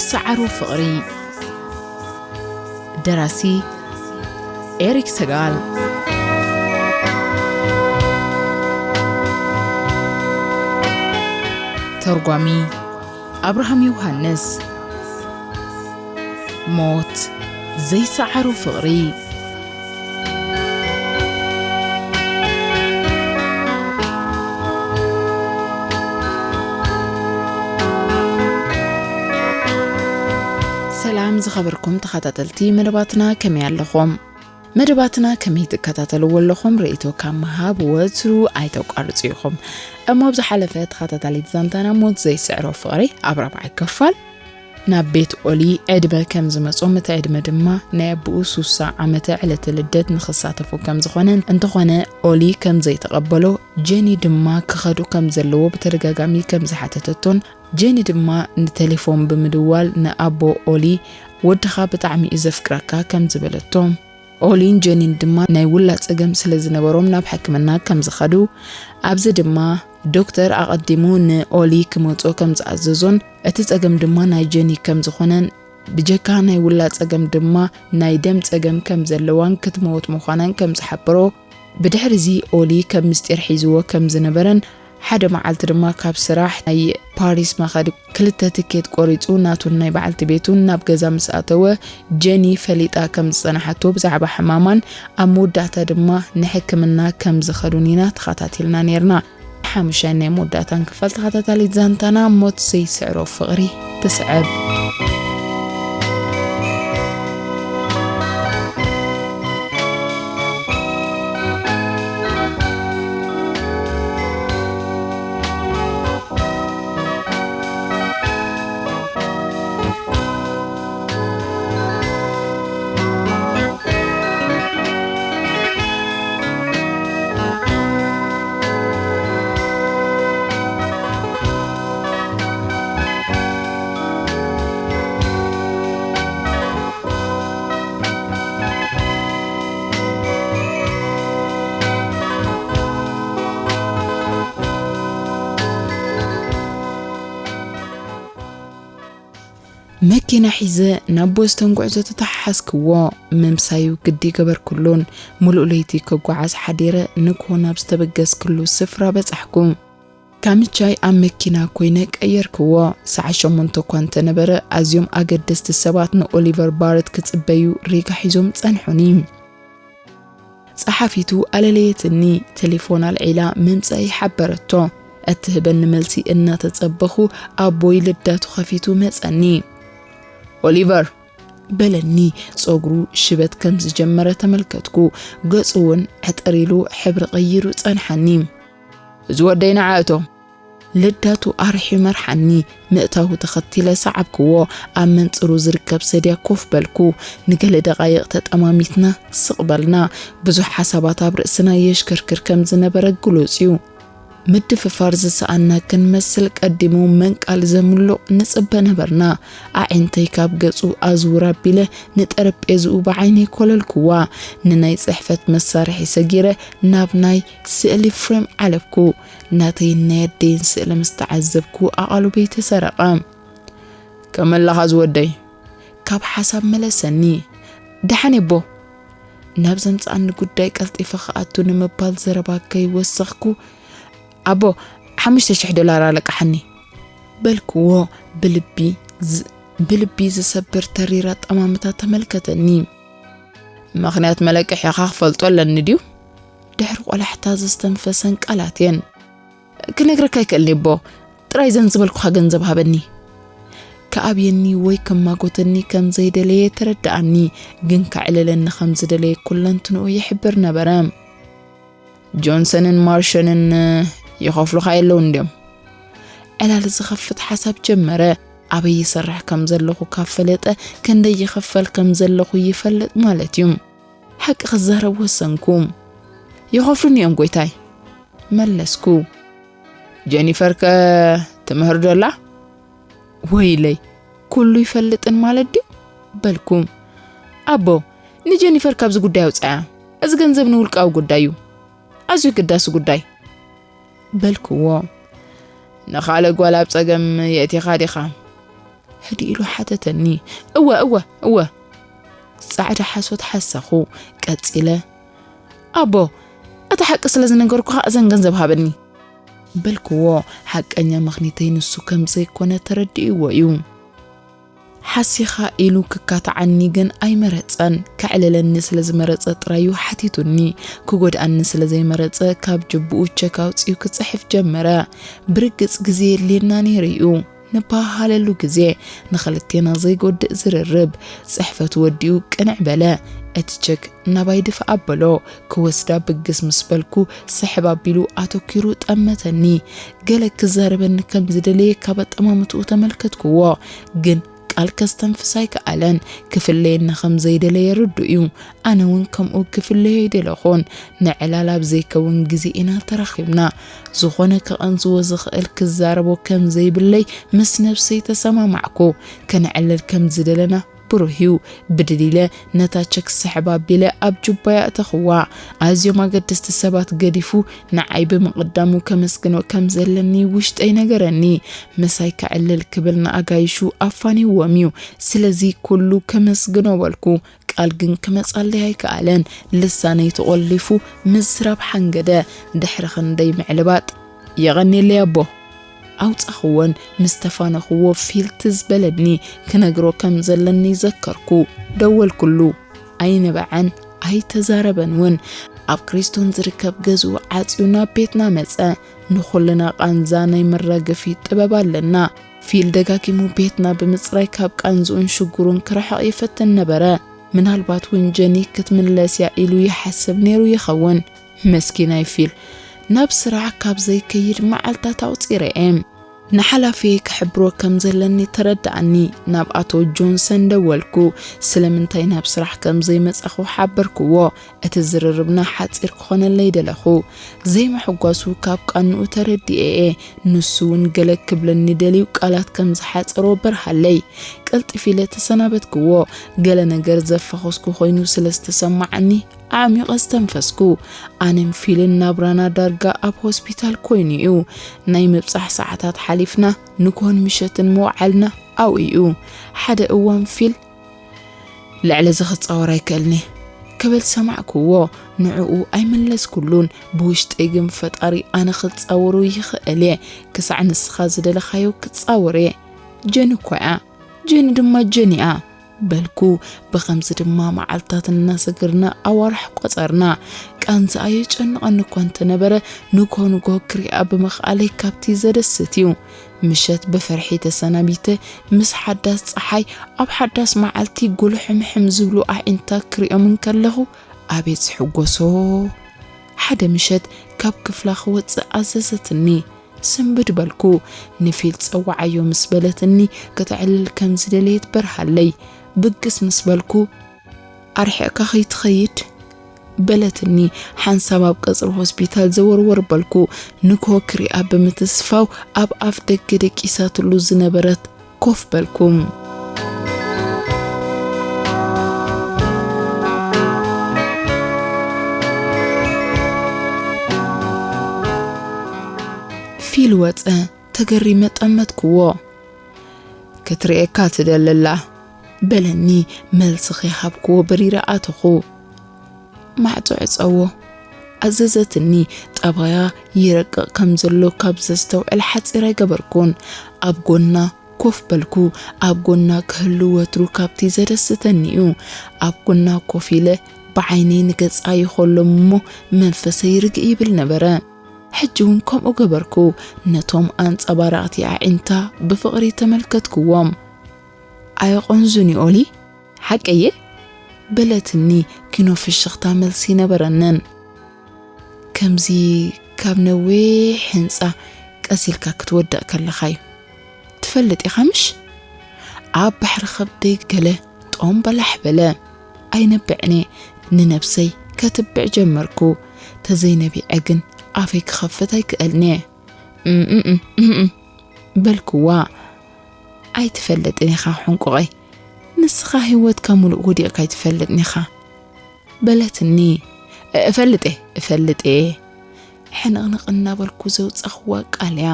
ሰዓሮ ፍቕሪ። ደራሲ ኤሪክ ሰጋል። ተርጓሚ ኣብርሃም ዮሃንስ። ሞት ዘይሰዓሮ ፍቕሪ። ሰላም ዝኸበርኩም ተኸታተልቲ መደባትና፣ ከመይ ኣለኹም? መደባትና ከመይ ትከታተልዎ ኣለኹም? ርእይቶ ካብ ምሃብ ወትሩ ኣይተቋርጹ ኢኹም። እሞ ኣብ ዝሓለፈ ተኸታታሊት ዛንታና ሞት ዘይስዕሮ ፍቕሪ ኣብ ራብዓይ ክፋል ናብ ቤት ኦሊ ዕድመ ከም ዝመጾም፣ እቲ ዕድመ ድማ ናይ ኣቦኡ ሱሳ ዓመተ ዕለተ ልደት ንኽሳተፉ ከም ዝኾነን፣ እንተኾነ ኦሊ ከም ዘይተቐበሎ፣ ጀኒ ድማ ክኸዱ ከም ዘለዎ ብተደጋጋሚ ከም ዝሓተተቶን፣ ጀኒ ድማ ንቴሌፎን ብምድዋል ንኣቦ ኦሊ፣ "ወድኻ ብጣዕሚ እዩ ዘፍቅረካ" ከም ዝበለቶ፣ ኦሊን ጀኒን ድማ ናይ ውላድ ጸገም ስለ ዝነበሮም ናብ ሕክምና ከም ዝኸዱ፣ ኣብዚ ድማ ዶክተር ኣቐዲሙ ንኦሊ ክመጾ ከም ዝኣዘዞን፣ እቲ ጸገም ድማ ናይ ጀኒ ከም ዝኾነን፣ ብጀካ ናይ ውላድ ጸገም ድማ ናይ ደም ጸገም ከም ዘለዋን ክትመውት ምዃናን ከም ዝሓበሮ፣ ብድሕሪ እዚ ኦሊ ከም ምስጢር ሒዝዎ ከም ዝነበረን፣ ሓደ መዓልቲ ድማ ካብ ስራሕ ናይ ፓሪስ መኸዲ ክልተ ትኬት ቆሪጹ ናቱን ናይ በዓልቲ ቤቱን ናብ ገዛ ምስ ኣተወ፣ ጀኒ ፈሊጣ ከም ዝጸንሓቶ ብዛዕባ ሕማማን ኣብ መወዳእታ ድማ ንሕክምና ከም ዝኸዱን ኢና ተኸታቲልና ኔርና። ሓሙሻይ ናይ መወዳእታን ክፋል ተኸታታሊት ዛንታና ሞት ዘይስዕሮ ፍቕሪ ትስዕብ። መኪና ሒዘ ናብ ቦስተን ጉዕዞ ተተሓሓዝክዎ። ምምሳዩ ግዲ ገበርኩሉን፣ ምሉእ ለይቲ ክጓዓዝ ሓዲረ፣ ንግሆ ናብ ዝተበገስክሉ ስፍራ በጻሕኩ። ካምቻይ ኣብ መኪና ኮይነ ቀየርክዎ። ሰዓት ሸሞንተ እኳ እንተነበረ፣ ኣዝዮም ኣገደስቲ ሰባት ንኦሊቨር ባረት ክጽበዩ ሪጋ ሒዞም ጸንሑኒ። ጸሓፊቱ ኣለለየትኒ። ቴሌፎን ኣልዒላ ምምጻይ ሓበረቶ። እትህበኒ መልሲ እናተጸበኹ፣ ኣቦይ ልዳቱ ከፊቱ መጸኒ። "ኦሊቨር!" በለኒ። ጸጉሩ ሽበት ከም ዝጀመረ ተመልከትኩ። ገጹ እውን ዕጥር ኢሉ ሕብሪ ቀይሩ ጸንሓኒ። "እዚ ወደይ ንዓ እቶ!" ልዳቱ ኣርሒዩ መርሓኒ። ምእታዉ ተኸቲለ ሰዓብክዎ። ኣብ መንጽሩ ዝርከብ ሰድያ ኮፍ በልኩ። ንገለ ደቓይቕ ተጠማሚትና ስቕ በልና። ብዙሕ ሓሳባት ኣብ ርእስና የሽከርክር ከም ዝነበረ ግሉጽ እዩ። ምድፍፋር ዝሰኣና ክንመስል ቀዲሙ መንቃል ዘምሉቕ ንጽበ ነበርና። ኣዒንተይ ካብ ገጹ ኣዝውር ኣቢለ ንጠረጴዝኡ ብዓይነይ ኮለልኩዋ። ንናይ ጽሕፈት መሳርሒ ሰጊረ ናብ ናይ ስእሊ ፍሬም ዓለብኩ። ናተይን ናይ ኣደይን ስእሊ ምስ ተዓዘብኩ ኣቓልቦይ ተሰረቐ። "ከመይ ኣለኻ ዝወደይ?" ካብ ሓሳብ መለሰኒ። "ደሓን እየ ኣቦ!" ናብ ዘምጽኣኒ ጉዳይ ቀልጢፈ ክኣቱ ንምባል ዘረባ ከይወሰኽኩ፣ "ኣቦ፣ ሓሙሽተ ሽሕ ዶላር ኣለቃሓኒ!" በልክዎ። ብልቢ ዝ-፣ ብልቢ ዝሰብር ተሪር ኣጠማምታ ተመልከተኒ። "ምኽንያት መለቅሕ ኢኻ ክፈልጦ ኣለኒ ድዩ?" ድሕሪ ቆላሕታ ዘስተንፈሰን ቃላት እየን። "ክነግረካ ኣይክእልን እየ ኣቦ፣ ጥራይ ዘን ዝበልኩኻ ገንዘብ ሃበኒ!" ክኣብየኒ ወይ ክማጎተኒ ከም ዘይደለየ ተረድኣኒ፣ ግን ከዕልለኒ ከም ዝደለየ ኩለንትንኡ ይሕብር ነበረ። "ጆንሰንን ማርሸንን ይኸፍሉኻ የለውን ድዮም?" ዕላል ዝኸፍት ሓሳብ ጀመረ። ኣበይ ይሰርሕ ከም ዘለኹ ካብ ፈለጠ፣ ክንደይ ይኽፈል ከም ዘለኹ ይፈልጥ ማለት እዩ። ሓቂ ክዛረብ ወሰንኩ። "ይኸፍሉኒ እዮም ጎይታይ!" መለስኩ። "ጀኒፈር ከ ትምህር ዶ ኣላ?" "ወይለይ፣ ኩሉ ይፈልጥን ማለት ድዩ?" በልኩ። "ኣቦ፣ ንጀኒፈር ካብዚ ጉዳይ ኣውጽኣያ። እዚ ገንዘብ ንውልቃዊ ጉዳይ እዩ። ኣዝዩ ግዳሲ ጉዳይ!" በልክዎ። "ንኻልእ ጓል ኣብ ጸገም የእቲኻ ዲኻ?" ህድእ ኢሉ ሓተተኒ። "እወ፣ እወ፣ እወ!" ጻዕዳ ሓሶት ሓሰኹ። ቀጺለ፣ "ኣቦ፣ እቲ ሓቂ ስለ ዝነገርኩኻ እዘን ገንዘብ ሃበኒ!" በልክዎ። ሓቀኛ ምኽኒተይ ንሱ ከም ዘይኮነ ተረዲእዎ እዩ። ሓሲኻ ኢሉ ክካትዓኒ ግን ኣይመረጸን። ከዕልለኒ ስለ ዝመረጸ ጥራዩ ሓቲቱኒ። ክጎድኣኒ ስለ ዘይመረጸ ካብ ጅብኡ ቸክ ኣውጺኡ ክጽሕፍ ጀመረ። ብርግጽ ግዜ የድልየና ነይሩ እዩ። ንበሃሃለሉ ግዜ ንኽልቴና ዘይጎድእ ዝርርብ። ጽሕፈቱ ወዲኡ ቅንዕ በለ። እቲ ቸክ ናባይ ድፍእ ኣበሎ። ክወስዳ ብግስ ምስ በልኩ ስሕብ ኣቢሉ ኣተኲሩ ጠመተኒ። ገለ ክዛረበኒ ከም ዝደለየ ካብ ኣጠማምትኡ ተመልከትክዎ። ግን ቃል ከስተንፍስ ኣይከኣለን። ክፍለየና ከም ዘይደለየ ርዱእ እዩ። ኣነ እውን ከምኡ ክፍለዮ ኣይደለኹን። ንዕላል ኣብ ዘይከውን ግዜ ኢና ተራኺብና። ዝኾነ ከቐንዝዎ ዝኽእል ክዛረቦ ከም ዘይብለይ ምስ ነብሰይ ተሰማማዕኩ። ከነዕልል ከም ዝደለና ብሩህ እዩ። ብድድ ኢለ ነታ ቸክ ስሕብ ኣቢለ ኣብ ጁባይ ኣእተኽዋ። ኣዝዮም ኣገደስቲ ሰባት ገዲፉ ንዓይ ብምቕዳሙ ከመስግኖ ከም ዘለኒ ውሽጠይ ነገረኒ። ምሳይ ከዕልል ክብል ንኣጋይሹ ኣፋንይዎም እዩ። ስለዚ ኩሉ ከመስግኖ በልኩ። ቃል ግን ክመጻለይ ኣይከኣለን። ልሳነይ ተቖሊፉ ምዝራብ ሓንገደ። ድሕሪ ክንደይ ምዕልባጥ፣ "የቐንየለይ ኣቦ!" ኣውጻኽዎን ምስ ተፋነኽዎ ፊል ትዝ በለኒ። ክነግሮ ከም ዘለኒ ዘከርኩ። ደወልኩሉ። ኣይነበዐን፣ ኣይተዛረበን እውን። ኣብ ክሪስቶን ዝርከብ ገዝኡ ዓጽዩ ናብ ቤትና መጸ። ንኹልና ቃንዛ ናይ መራገፊ ጥበብ ኣለና። ፊል ደጋጊሙ ቤትና ብምጽራይ ካብ ቃንዝኡን ሽግሩን ክርሕቕ ይፈትን ነበረ። ምናልባት እውን ጀኒ ክትምለስ እያ ኢሉ ይሓስብ ነይሩ ይኸውን። መስኪናይ ፊል። ናብ ስራሕ ካብ ዘይከይድ መዓልታት ኣቑጺረ እየ። ንሓላፊየይ ክሕብሮ ከም ዘለኒ ተረድኣኒ። ናብ ኣቶ ጆንሰን ደወልኩ። ስለምንታይ ናብ ስራሕ ከም ዘይመጻኹ ሓበርክዎ። እቲ ዝርርብና ሓጺር ክኾነለይ ደለኹ። ዘይምሕጓሱ ካብ ቃንኡ ተረዲኤ እየ። ንሱ እውን ገለ ክብለኒ ደልዩ ቃላት ከም ዝሓጸሮ በርሃለይ። ቀልጢፍ ኢለ ተሰናበትክዎ። ገለ ነገር ዘፋኾስኩ ኮይኑ ስለ ዝተሰማዓኒ ኣዕሚቐ ዝተንፈስኩ። ኣነን ፊልን ናብራና ዳርጋ ኣብ ሆስፒታል ኮይኑ እዩ። ናይ ምብጻሕ ሰዓታት ሓሊፍና ንግሆን ምሸትን ምውዓልና ኣብኡ እዩ። ሓደ እዋን ፊል፣ "ልዕሊ እዚ ክጻወር ኣይክእልን እየ" ክብል ሰማዕክዎ። ንዕኡ ኣይመለስኩሉን። ብውሽጠይ ግን ፈጣሪ ኣነ ክጻወሮ ይኽእል እየ። ክሳዕ ንስኻ ዝደለኻዮ ክጻወር እየ። ጀኒ እኮ እያ። ጀኒ ድማ ጀኒ እያ። በልኩ። ብኸምዚ ድማ መዓልታት እናሰገርና ኣዋርሕ ቆጸርና። ቃንዛኣ የጨንቐኒ እኳ እንተነበረ፣ ንግሆ ንግሆ ክሪኣ ብምኽኣለይ ካብቲ ዘደስት እዩ። ምሸት ብፍርሒ ተሰናቢተ፣ ምስ ሓዳስ ጸሓይ ኣብ ሓዳስ መዓልቲ ጉልሕምሕም ዝብሉ ኣዒንታ ክሪኦም እንከለኹ፣ ኣቤት ዝሕጎሶ! ሓደ ምሸት ካብ ክፍላ ክወጽእ ኣዘዘትኒ። ስንብድ በልኩ። ንፊል ጸውዓዮ ምስ በለትኒ፣ ከተዕልል ከም ዝደለየት በርሃለይ። ብግስ ምስ በልኩ፣ "ኣርሒቕካ ከይትኸይድ?" በለትኒ። ሓንሳብ ኣብ ቀጽሪ ሆስፒታል ዘወርወር በልኩ። ንግሆ ክሪኣ ብምትስፋው ኣብ ኣፍ ደገ ደቂሳትሉ ዝነበረት ኮፍ በልኩ። ፊል ወጸ። ተገሪመ ጠመትክዎ። "ክትርእየካ ትደሊ ኣላ" በለኒ። መልሲ ከይሃብክዎ በሪረ ኣተኹ። "ማዕጾ ዕጸዎ" ኣዘዘትኒ። ጠባያ ይረቅቕ ከም ዘሎ ካብ ዘስተውዕል ሓጺር ኣይገበርኩን። ኣብ ጎና ኮፍ በልኩ። ኣብ ጎና ክህሉ ወትሩ ካብቲ ዘደስተኒ እዩ። ኣብ ጎና ኮፍ ኢለ ብዓይነይ ንገጻ ይኸሎም እሞ መንፈሰይ ርግእ ይብል ነበረ። ሕጂ እውን ከምኡ ገበርኩ። ነቶም ኣንጸባራቕቲ ኣዒንታ ብፍቕሪ ተመልከትክዎም። "ኣየቖንዙን እዩ ኦሊ፣ ሓቀየ?" በለትኒ። ኪኖ ፍሽኽታ መልሲ ነበረንን። "ከምዚ ካብ ነዊሕ ህንጻ ቀስ ኢልካ ክትወድቕ ከለኻ እዩ። ትፈልጥ ኢኻ ምሽ?" ኣብ ባሕሪ ከብደይ ገለ ጦም በላሕ በለ። ኣይነብዕን እየ። ንነብሰይ ከትብዕ ጀመርኩ። ተዘይነቢዐ ግን ኣፈይ ክኸፍት ኣይክእልን እየ። "እም፣ እም፣ እም፣ እም፣ እም" በልክዋ። "ኣይትፈልጥን ኢኻ ሕንቁቐይ። ንስኻ ህይወትካ ሙሉእ ወዲቕካ ኣይትፈልጥን ኢኻ" በለትኒ። "እፈልጥ እየ፣ እፈልጥ እየ" ሕንቕንቕ እናበልኩ ዘውጻኽዋ ቃል እያ።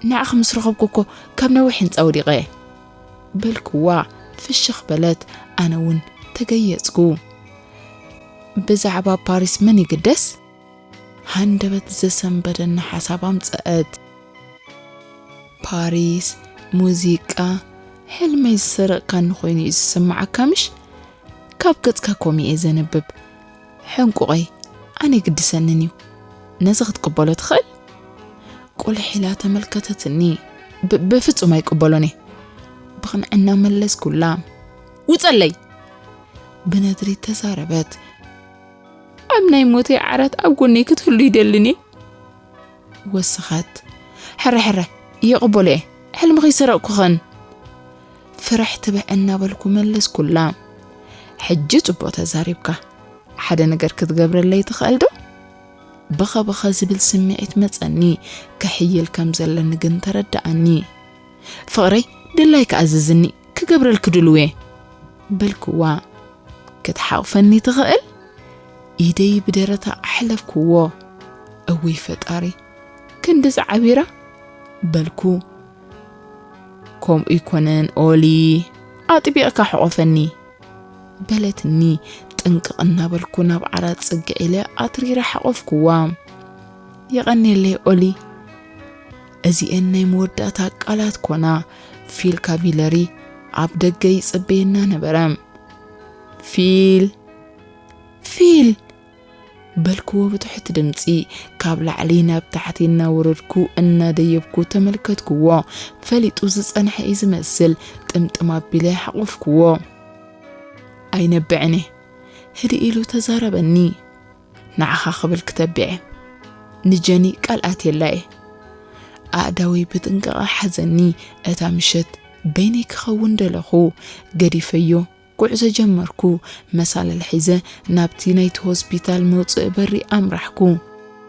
ንዓኺ ምስ ረኸብኩ እኮ ካብ ነዊሕ ህንጻ ወዲቐ እየ። በልክዋ። ፍሽኽ በለት። ኣነ እውን ተገየጽኩ። ብዛዕባ ፓሪስ መን ይግደስ? ሃንደበት ዘሰንበደኒ ሓሳብ ኣምጸአት። ፓሪስ፣ ሙዚቃ፣ ሕልመይ ዝሰረቕካኒ ኮይኑ እዩ ዝስምዓካ ምሽ? ካብ ገጽካ ኮም እየ ዘንብብ። ሕንቁቐይ፣ ኣነ ይግድሰንን እዩ። ነዚ ክትቅበሎ ትኽእል? ቁልሕ ኢላ ተመልከተትኒ። ብ-፣ ብፍጹም ኣይቅበሎን እየ። ብቕንዕና መለስኩላ። ውጸለይ! ብነድሪ ተዛረበት። ኣብ ናይ ሞተይ ዓራት ኣብ ጎነይ ክትህሉ ይደልን እየ። ወሰኸት። ሕረ ሕረ፣ ይቕበሎ እየ። ሕልሚ ከይሰረቕኩኸን። ፍርሕ ትብዕ እናበልኩ መለስኩላ። ሕጂ ጽቡቕ ተዛሪብካ። ሓደ ነገር ክትገብረለይ ትኽእል ዶ? በኸ በኸ ዝብል ስምዒት መጸኒ። ክሕይል ከም ዘለኒ ግን ተረድኣኒ። ፍቕረይ፣ ድላይካ ኣዝዝኒ፣ ክገብረልኪ ድልው እየ። በልክዋ። ክትሓቑፈኒ ትኽእል? ኢደይ ብደረታ ኣሕለፍክዎ። እውይ ፈጣሪ፣ ክንድዚ ዓቢራ? በልኩ። ከምኡ ይኮነን ኦሊ፣ ኣጥቢቕካ ሕቆፈኒ። በለትኒ። ጥንቅቕ እናበልኩ ናብ ዓራት ጽግዕ ኢለ ኣትሪረ ሓቆፍክዋ። የቐንየለይ ኦሊ። እዚኤን ናይ መወዳእታ ቃላት ኮና። ፊል ካቪለሪ ኣብ ደገ ይጽበየና ነበረ። ፊል፣ ፊል! በልክዎ ብትሑት ድምጺ። ካብ ላዕሊ ናብ ታሕቲ እናወረድኩ እናደየብኩ ተመልከትክዎ። ፈሊጡ ዝጸንሐ እዩ ዝመስል። ጥምጥም ኣቢለ ሓቆፍክዎ። ኣይነብዕን እየ፣ ህድእ ኢሉ ተዛረበኒ። ንዓኻ ክብል ክተብዐ። ንጀኒ ቃል ኣትየላ እየ። ኣእዳወይ ብጥንቃቐ ሓዘኒ። እታ ምሸት በይነይ ክኸውን ደለኹ። ገዲፈዮ። ጉዕዞ ጀመርኩ። መሳልል ሒዘ ናብቲ ናይቲ ሆስፒታል መውጽኢ በሪ ኣምራሕኩ።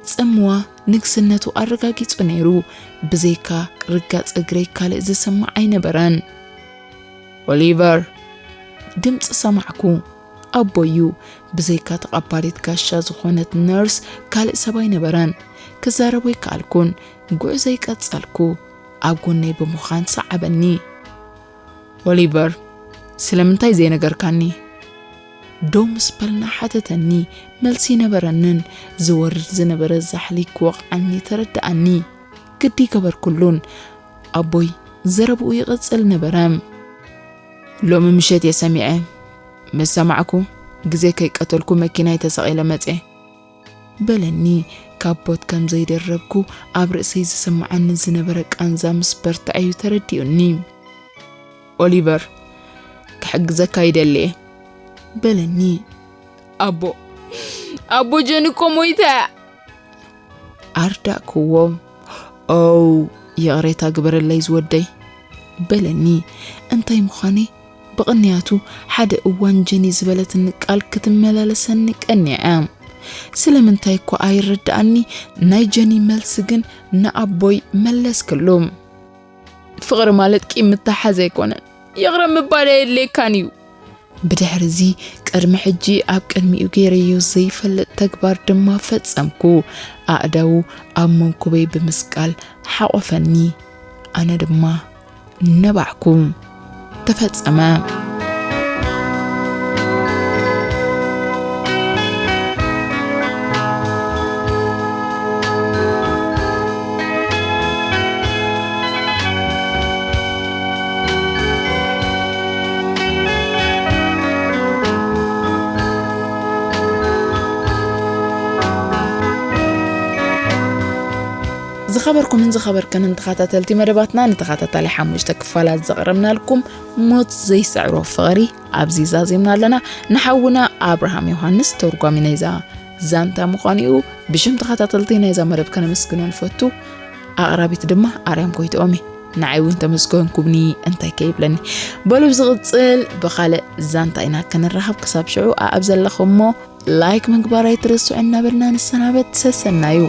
ጽምዋ ንግስነቱ ኣረጋጊጹ ነይሩ። ብዘይካ ርጋጽ እግረይ ካልእ ዝስማዕ ኣይነበረን። ኦሊቨር! ድምጺ ሰማዕኩ። ኣቦዩ። ብዘይካ ተቐባሊት ጋሻ ዝኾነት ነርስ ካልእ ሰብ ኣይነበረን። ክዛረቦ ኣይከኣልኩን። ጉዕዞይ ቀጸልኩ። ኣብ ጎነይ ብምዃን ሰዓበኒ። ኦሊቨር፣ ስለምንታይ ዘይነገርካኒ? ደው ምስ በልና ሓተተኒ። መልሲ ኣይነበረንን። ዝወርድ ዝነበረ ዛሕሊ ክወቕዓኒ ተረድኣኒ። ግዲ ገበርኩሉን። ኣቦይ ዘረብኡ ይቕጽል ነበረ። ሎሚ ምሸት እየ ሰሚዐ። ምስ ሰማዕኩ፣ ግዜ ከይቀተልኩ መኪናይ ተሰቒለ መጽየ። በለኒ። ካቦት ከም ዘይደረብኩ ኣብ ርእሰይ ዝስምዓኒ ዝነበረ ቃንዛ ምስ በርትዐ እዩ ተረዲኡኒ። ኦሊቨር፣ ክሕግዘካ ይደሊ እየ። በለኒ። ኣቦ፣ ኣቦ ጀን እኮ ሞይታ እያ። ኣርዳእክዎ። ኦው፣ ይቕሬታ ግበረለይ ዝወደይ። በለኒ። እንታይ ምዃነይ ብቕንያቱ ሓደ እዋን ጀኒ ዝበለትኒ ቃል ክትመላለሰኒ ቀኒዐ። ስለምንታይ እኳ ኣይረድኣኒ፣ ናይ ጀኒ መልሲ ግን ንኣቦይ መለስክሉ። ፍቕሪ ማለት ቂም ምትሓዝ ኣይኮነን። ይቕረ ምባል ኣየድልየካን እዩ። ብድሕሪ እዚ ቅድሚ ሕጂ ኣብ ቅድሚኡ ገይረዮ ዘይፈልጥ ተግባር ድማ ፈጸምኩ። ኣእዳዉ ኣብ መንኩበይ ብምስቃል ሓቖፈኒ። ኣነ ድማ ነባዕኩ። ተፈጸመ። ዝኸበርኩምን ዝኸበርክንን ተኸታተልቲ መደባትና፣ ንተኸታታሊ ሓሙሽተ ክፋላት ዘቕረብናልኩም ሞት ዘይስዕሮ ፍቕሪ ኣብዚ ዛዚምና ኣለና። ንሓውና ኣብርሃም ዮሃንስ ተርጓሚ ናይዛ ዛንታ ምዃኑ እዩ። ብሽም ተኸታተልቲ ናይዛ መደብ ከነመስግኖ ንፈቱ። ኣቕራቢት ድማ ኣርያም ጎይትኦም እየ። ንዓይ እውን ተመስገንኩምኒ እንታይ ከይብለኒ። በሉ ብዝቕጽል ብኻልእ ዛንታ ኢና ክንራኸብ። ክሳብ ሽዑ ኣኣብ ዘለኹሞ ላይክ ምግባር ኣይትረስዑ እናበልና ንሰናበት። ሰሰናዩ።